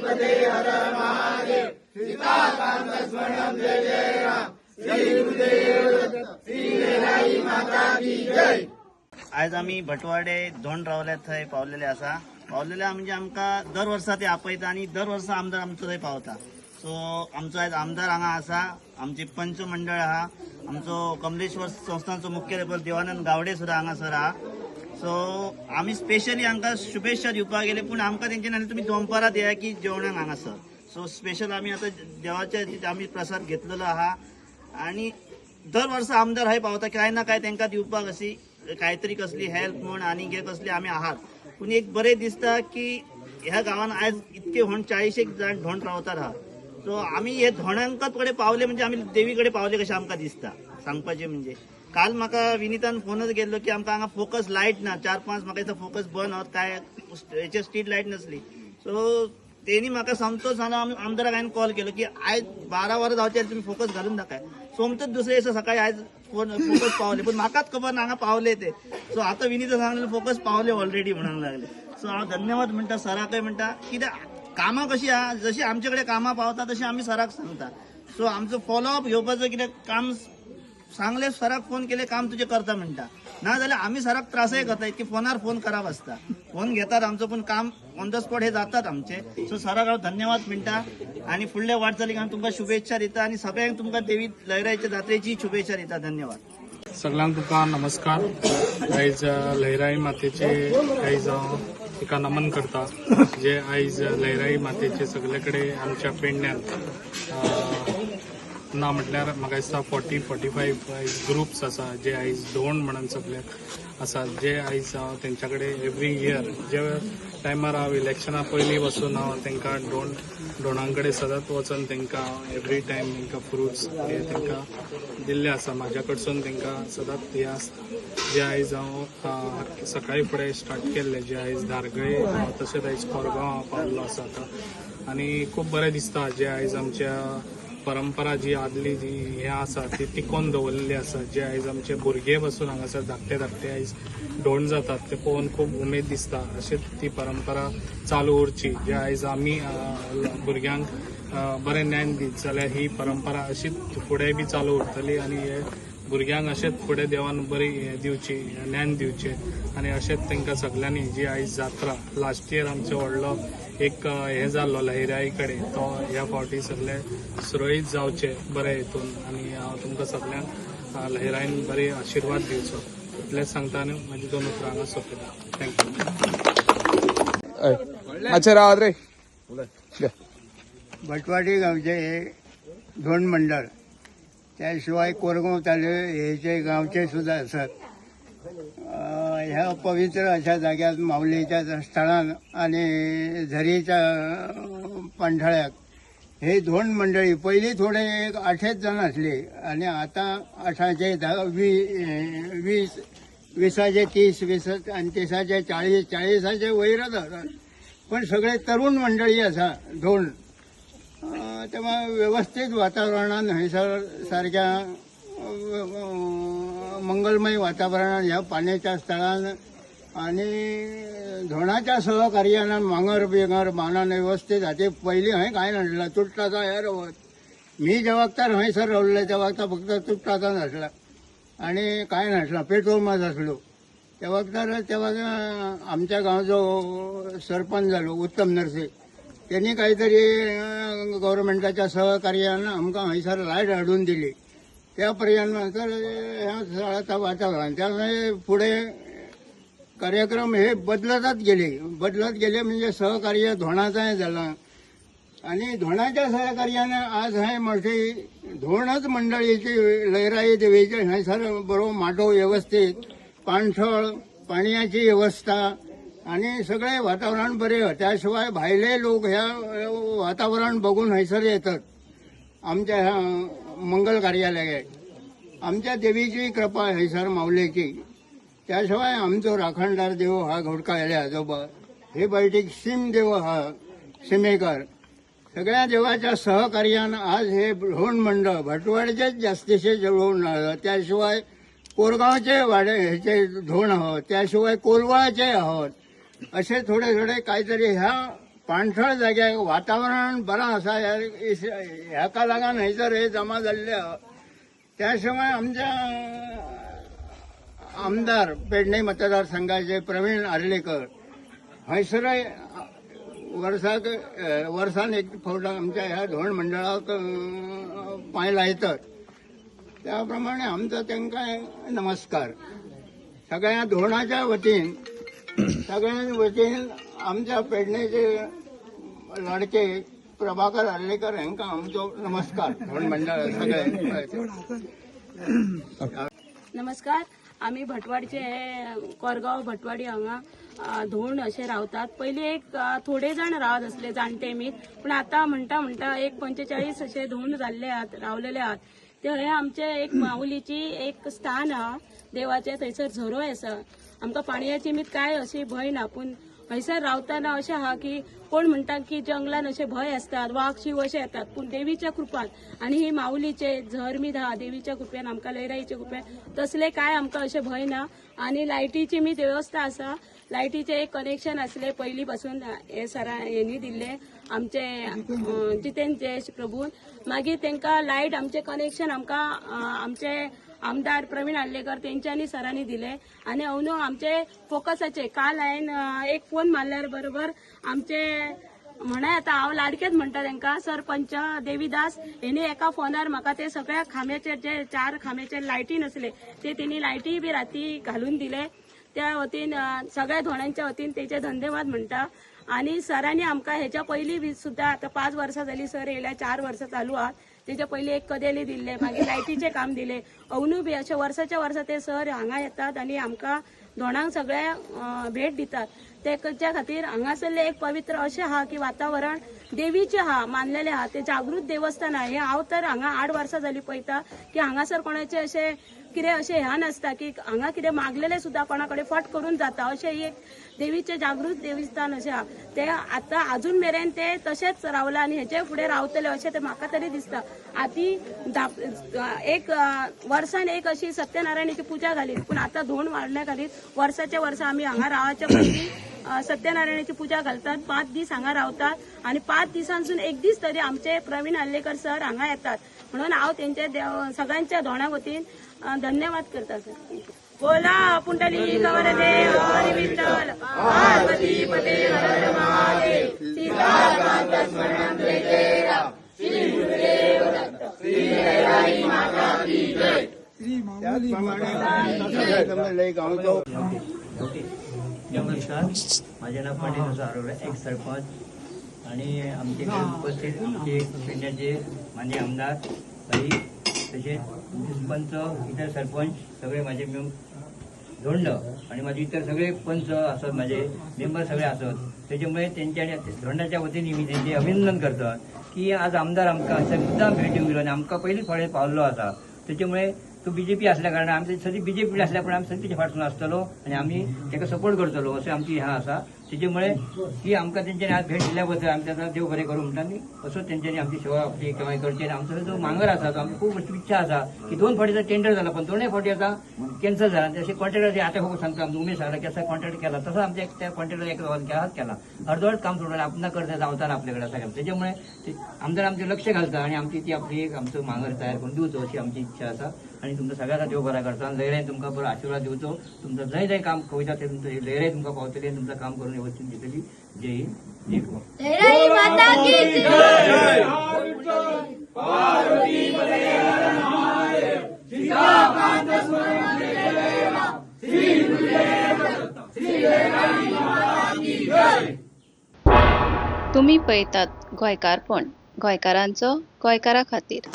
पते हर हर महादेव। सीताकांत स्मरणम जय जय राम। श्री गुरुदेव दत्त, श्री लहराई माता की जय। आयज आमी भटवाडे धोंड रावले थंय पावलेले आसा। पावलेले म्हणजे आमकां दर वर्सा ते आपयता आनी दर वर्सा आमदार आमचो थंय पावता। सो आमचो आयज आमदार हांगा आसा, आमचे पंच मंडळ आहा, आमचो कमलेश्वर संस्थांचो मुख्य देवानंद गावडे सुद्दां हांगासर आहा। सो आमी स्पेशली हांकां शुभेच्छा दिवपाक गेले, पूण आमकां तेंचे नाल्यार तुमी दोनपारां दिया की जेवणाक हांगासर। सो स्पेशल आमी आतां देवाचे आमी प्रसाद घेतलेलो आहा आनी दर वर्सा आमदार हय पावता, कांय ना कांय तांकां दिवपाक अशी कांयतरी कसली हेल्प म्हूण आनी हे कसली आमी आहात। पूण एक बरें दिसता की ह्या गांवान आयज इतके होण 40 एक जाण धोंड रावतात आहा। सो आमी हे धोंडांकाच कडेन पावले म्हणजे आमी देवी कडेन पावले कशें आमकां दिसता। सांगपाचें म्हणजे काल म्हाका विनितान फोनच गेल्लो की आमकां हांगा फोकस लायट ना, 4-5 म्हाका दिसता फोकस बंद आहा, काय हेचे स्ट्रीट लायट नासली। सो तेणी म्हाका सामको सांगलो, आमी आमदाराक हांवें कॉल केलो की आयज 12 वरां जावचे तुमी फोकस घालून दाखय। सोमतोच दुसरे दिसा सकाळी आयज फोन फोकस पावले, पूण म्हाकाच खबर ना हांगा पावले ते। सो आतां विनीता सांगलें फोकस पावले ऑलरेडी म्हणूंक लागले। सो हांव धन्यवाद म्हणटा सराकय म्हणटा, कित्याक कामां कशी आहा, जशी आमचे कडेन कामां पावता तशी आमी सराक सांगता। सो आमचो फॉलोअप घेवपाचो कित्याक काम सांगले सराक फोन केले काम तुजें करता म्हणटा, ना जाल्यार आमी सराक त्रासय करता, इतके फोनार फोन करप आसता, फोन घेतात आमचो पूण काम ऑन the spot हे जातात आमचे। सो सराक हांव धन्यवाद म्हणटा आनी फुडल्या वाटचालीक हांव तुमकां शुभेच्छा दिता आनी सगळ्यांक तुमकां देवी लयराईच्या जात्रेची शुभेच्छा दिता। धन्यवाद। सगळ्यांक तुका नमस्कार। आयज लहराई मातेचे आयज हांव तिका नमन करता, जे आयज लहराई मातेचे सगळे कडेन आमच्या पेडण्यान ना म्हटल्यार म्हाका दिसता 40-45 आयज ग्रुप्स आसा जे आयज धोंड म्हणून सगळ्याक आसा, जे आयज हांव तेंच्या कडेन एवरी इयर जे टायमार हांव इलेक्शना पयलीं वचून हांव तेंकां डोणां कडेन सदांच वचून तेंकां एवरी टायम तेंकां फ्रुट्स हे तेंकां दिल्ले आसा, म्हाज्या कडसून तेंकां सदांच हें आसता। जे आयज हांव सकाळी फुडें स्टार्ट केल्लें, जे आयज धारगळे तशेंच आयज कोरगांव हांव पावल्लो आसा आतां, आनी खूब बरें दिसता जे आयज आमच्या परंपरा जी आदली जी हें आसा ती टिकोवन दवरलेली आसा, जे आयज आमचे भुरगे बसून हांगासर धाकटे धाकटे आयज धोंड जातात ते पळोवन खूब उमेद दिसता। अशीच ती परंपरा चालू उरची, जे आयज आमी भुरग्यांक बरें ज्ञान दीत जाल्यार ही परंपरा अशीच फुडें बी चालू उरतली आनी हे भुरग्यांक अशेंच फुडें देवान बरी हें दिवची, ज्ञान दिवचें आनी अशेंच तांकां सगल्यांनी जी आयज जात्रा लास्ट इयर आमचो व्हडलो एक हें जाल्लो लहराई कडेन, तो ह्या फावटी सगळे सुरळीत जावचे बरे हितून आनी हांव तुमकां सगल्यांक लहराईन बरे आशिर्वाद दिवचो इतलेंच सांगता आनी म्हाजी 2 उतरां हांगा सोंपयता। Thank you. मातशें रावात रे। भटवाडी गांवचे हे धोंड मंडळ, त्या शिवाय कोरगांव तालुके हेचे गांवचे सुद्दां आसात। ह्या पवित्र अशा जाग्यार माऊलीच्या स्थळान आनी झरीच्या पांढळ्याक हे धोंड मंडळी पयलीं थोडे एक 8 जाण आसली आनी आतां 8 10 20 20 30 20 आनी 30 40 40 वयरच आसात, पण सगळे तरुण मंडळी आसा धोंड। तेव्हा व्यवस्थित वातावरणान हयसर सारक्या मंगलमय वातावरणान ह्या पाण्याच्या स्थळान आनी धोणाच्या सहकार्यान मांगर बिंगर बांदान व्यवस्थित हाचे पयलीं हंय कांय नासलें, तुटटाचा हे रवत मी ज्या वक्तार हयसर रावल्ले त्या वक्तार फक्त तुटटाचा नासला आनी कांय नासला, पेट्रोल मात आसलो त्या वक्तार। तेव्हा आमच्या गांवचो सरपंच जालो उत्तम नरसे, त्यांनी काहीतरी गव्हर्मेंटाच्या सहकार्यान आमकां हयसर लायट हाडून दिली। त्या पर्यंत नंतर ह्या स्थळाचा वातावरण त्यामुळे पुढे कार्यक्रम हे बदलतच गेले, बदलत गेले म्हणजे सहकार्य धोणाचंय झालं आणि धोणाच्या सहकार्याने आज हे मोठी धोणच मंडळीची लयराई देवीचे हयसर बरो माटो व्यवस्थित, पाणथळ, पाणयाची व्यवस्था आणि सगळे वातावरण बरे। त्याशिवाय भायले लोक ह्या वातावरण बघून हयसर येतात आमच्या ह्या मंगल कार्यालयात। आमच्या देवीची कृपा हयसर माऊलीची। त्याशिवाय आमचो राखणदार देव हा घोडकायले आजोबा, हे बैठीक सीम देव हा सीमेकर, सगळ्या देवाच्या सहकार्यान आज हे धोंड मंडळ भटवाडचेच जास्तीचे धोंड, त्याशिवाय कोरगावचे वाडे ह्याचे धोंड आहोत, त्याशिवाय कोलवाळचे आहोत, असे थोडे थोडे काहीतरी ह्या पाणथळ जाग्याक वातावरण बरें आसा ह्या ह्याका लागून हयसर हे जमा जाल्ले आहा. त्या शिवाय आमच्या आमदार पेडणे मतदारसंघाचे प्रवीण आर्लेकर हयसरय वर्साक वर्सान एक फावट आमच्या ह्या धोंड मंडळाक पांय लायतात. त्या प्रमाणे आमचो तांकां नमस्कार. सगळ्या धोंडाच्या वतीन, सगळ्यां वतीन आमच्या पेडणेचे लाडके प्रभाकर आर्लेकर हांकां आमचो नमस्कार, धोंड मंडळ सगळे. नमस्कार. आमी भटवाडचे हे कोरगांव भटवाडी हांगा धोंड अशे रावतात. पयलीं एक थोडे जाण रावत आसले जाणटे मीत, पूण आतां म्हणटा म्हणटा एक 45 अशे धोंड जाल्ले आहात, रावलेले आहात. ते हे आमचे एक माऊलीची एक स्थान आहा देवाचे, थंयसर झरोय आसा. आमकां पाणयाची मीत कांय अशी भंय ना, पूण हयसर रावतना अशें आहा की कोण म्हणटा की जंगलान अशे भंय आसतात, वाग शीव अशे येतात, पूण देवीच्या कृपान आनी ही माऊलीचे झर मीत आहा, देवीच्या कृपेन आमकां लयराईच्या कृपेन तसले कांय आमकां अशें भंय ना. आनी लायटीची मीत वेवस्था आसा. लायटीचें एक कनेक्शन आसलें पयलीं पासून, हे सरा हेणी दिल्लें आमचे जितेंद्र जयेश प्रभून. मागीर तांकां लायट आमचें कनेक्शन आमकां आमचे आमदार प्रवीण आर्लेकर तेंच्यांनी सरांनी दिले. आनी अंदू आमचे फोकसाचे काल हांवें एक फोन मारल्यार बरोबर आमचे म्हणा येता हांव लाडकेच म्हणटा तांकां, सरपंच देवीदास हेणी एका फोनार म्हाका ते सगळ्या खांब्याचेर जे 4 खांब्याचेर लायटी नासले ते तेणी लायटी बी राती घालून दिले. त्या वतीन सगळ्या धोंडांच्या वतीन तेचे धन्यवाद म्हणटा. आनी सरांनी आमकां हेच्या पयलीं बी सुद्दां आतां 5 वर्सां जालीं सर येयल्या, 4 वर्सां चालू आहात. तेच्या पयलीं एक कदेली दिल्ले, मागीर लायटीचें काम दिलें. अवनू बी अशें वर्साच्या वर्सा ते सर हांगा येतात आनी आमकां धोंडांक सगळ्या भेट दितात. तेच्या खातीर हांगासरलें एक पवित्र अशें आहा की वातावरण देवीचें आहा, मानलेलें आहा, तें जागृत देवस्थान आहा. हें हांव तर हांगा 8 वर्सां जालीं पळयता की हांगासर कोणाचें अशें कितें अशें ह्या नासता की हांगा कितें मागलेलें सुद्दां कोणा कडेन फट करून जाता. अशें एक देवीचें जागृत देवस्थान अशें आहा. तें आतां आजून मेरेन तें तशेंच रावलां आनी हेचे फुडें रावतलें अशें तें म्हाका तरी दिसता. आती एक वर्सान एक अशी सत्यनारायणाची पुजा घालीत, पूण आतां धोंड वाडल्या खातीर वर्साच्या वर्सा आमी हांगा रावच्या पयलीं सत्यनारायणाची पुजा घालतात. 5 दीस हांगा रावतात आनी 5 दिसांसून एक दीस तरी आमचे प्रवीण आर्लेकर सर हांगा येतात. म्हणून हांव तेंचे सगळ्यांच्या धोंडा वतीन धन्यवाद करता सर. बोला पुंडलीक वरदे हरी विठ्ठल, पार्वती पते हर महादेव, सीताकांत स्मरणं जय जय राम, श्री गुरुदेव दत्त, श्री लयराई माता की जय. त्याचप्रमाणे गांवचो नमस्कार, माझे नाव पंडित आरोग्य, एक सरपंच आणि आमचे उपस्थित आमचे पेडण्याचे माननीय आमदार भाई, तसेच पंच, इतर सरपंच सगळे माझे धोंड आणि माझे इतर सगळे पंच असत, माझे मेंबर सगळे असत. त्याच्यामुळे त्यांच्या धोंडाच्या वतीने मी त्यांचे अभिनंदन करतो की आज आमदार आमकां अशें मुद्दाम भेट दिवंक गेलो आनी आमकां पयलींच फावटी पावल्लो आसा. त्याच्यामुळे तो बीजेपी असल्या कारणान आमचे सदी बीजेपी असल्या पण आमी सदी तेच्या फाटसून आसतलो आनी आमी ताका सपोर्ट करतलो अशें आमची ह्या आसा. तेच्यामुळे की आमकां तेंच्यांनी आज भेट दिल्या बद्दल आमी ताका देव बरें करूं म्हणटा आनी असो तेंच्यांनी आमची सेवा आपली केव्हाय करची. आनी आमचो जो मांगर आसा तो आमची खूब इच्छा आसा की 2 फावटी टेंडर जाला पण 2 फावटी आतां कॅन्सल जाला. तशें कॉन्ट्रॅक्टर आतां खूब सांगता आमचो उमेश सांगला की असा कॉन्ट्रॅक्ट केला तसो आमच्या त्या कॉन्ट्रॅक्टर एक केला अर्दवट काम सोडून आपण करता जावता आपल्या कडेन असा केला. त्याच्यामुळे आमदार आमचें लक्ष घालता आनी आमची ती आपली एक आमचो मांगर तयार करून दिवचो अशी आमची इच्छा आसा. आनी तुमकां सगळ्यांना देव बरा करता आनी लयराई तुमकां बरो आशिर्वाद दिवचो. तुमकां जंय जंय काम खंय जाता तुमचो लयराई तुमकां पावतली आनी तुमकां काम करून व्यवस्थित दितली. जय हिंद, जय गोवा. लयराई माता की जय. तुम्ही पळयतात गोंयकारपण, गोंयकारांचो गोंयकारा खातीर.